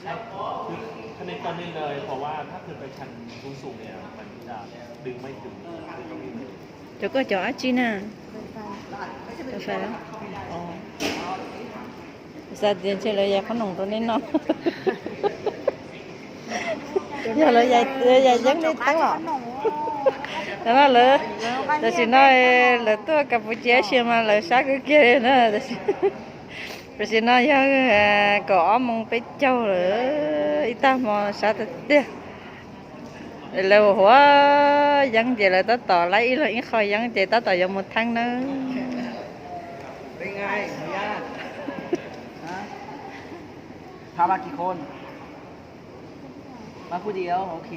Không nên, không nên lên lời,เพราะว่าถ้าขึ้นไปชั้นสูงๆเนี่ยมันจะดึงไม่ถึง Cov koj cov dab tsi na? Wifi los? Xav tias ntshe lawv yais qhob noom rau nej noj. Yog lawv yais yeeb nej teeb los? No lawv, tam sim no lawv tuaj Kas Pus Cias tab sis mas lawv sab kawg kiag li na. Tam sim no yog kaum ob moos peb caug lawm, ib tag hmo sab tiag tiag. Lawv huav yeeb ces lawv tab tom laib ib leeg ib qho yeeb ces tab tom yuav mus theeb nawb. พามากี่คน มาผู้เดียว โอเค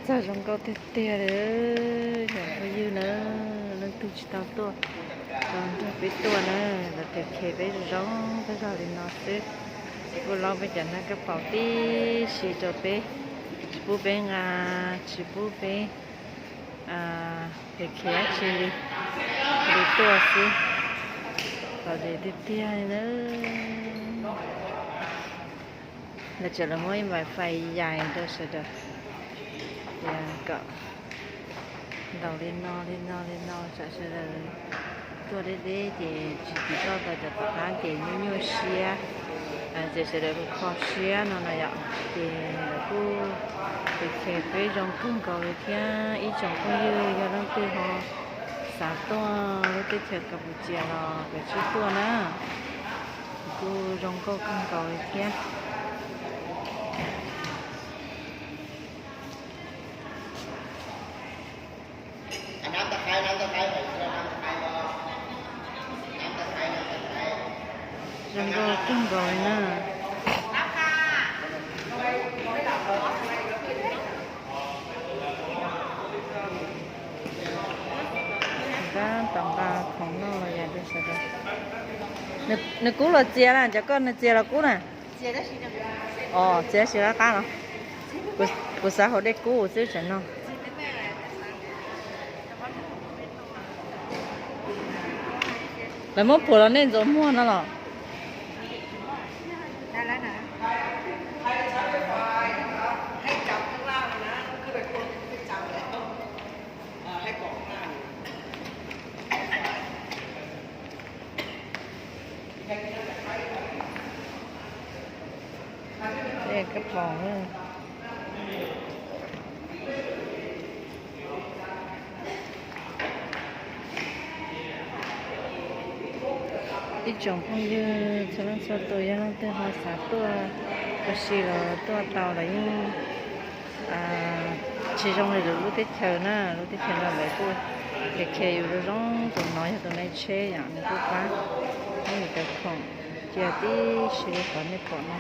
Txog zoo nkauj tiag tiag li, cov phooj ywg na, leej twg tsis tau tuaj los nrog peb tuaj na, los tes khe peb zoo zoo tag zog li no xwb. Kuj lob peb cov nab kab paus tib si rau peb, tsis pub peb nqa, tsis pub peb tes khe dab tsi li, li tuaj xwb. Los tes tiag tiag li na. Lawv tseem los muab ib wifi yais rau sawv daws, tias kom ntaus li no li no li no tsam sawv daws tuaj deb deb ces tsis tim toj tau cov tom qab ces nyuaj nyuaj siab, ces sawv daws kho siab no no yom. Ces lawv kuj tes khe peb zoo kawg nkaus li thiab. Ib tsoom phooj ywg yog leej twg ho xav tuaj lub teb chaws Kas Pus Cias los kav tsij tuaj na, kuj zoo nkauj kawg nkaus li thiab. Zoo nkauj kawg nkaus li na. Tab tom nqa khoom noj los yog sawv daws. Nws kub los txias na, cov koj nws txias los kub na? Os, txias tab sis qab qab no. Kuv xav haus dej kub xwb tam no. Lawv muab phuam los nej ntxuav muag no los? Kab paus. Ib tsoom phooj ywg txhua leej txhua tus, yog leej twg ho xav tuaj ua si los tuaj tau los yeej tsis zoo li lwm lub teb chaws na. Lub teb chaws no lawv kuj khe khe yus zoo zoo. Tus no yog tus nai tsheb yom, nws kuj pab muab yus cov khoom cia tib si li qhov nej pom no.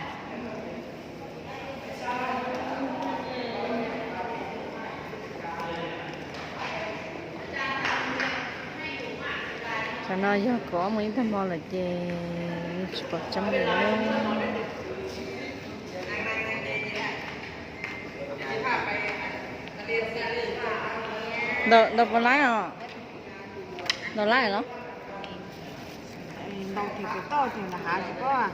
Qhov no yog kaum ob moos ib tag hmo lawm ces yeej tsis pom tseeb li. Ntaus puas laib os? Ntaus laib los? Ntaus ces kuv toj ces nws hav tsis paub.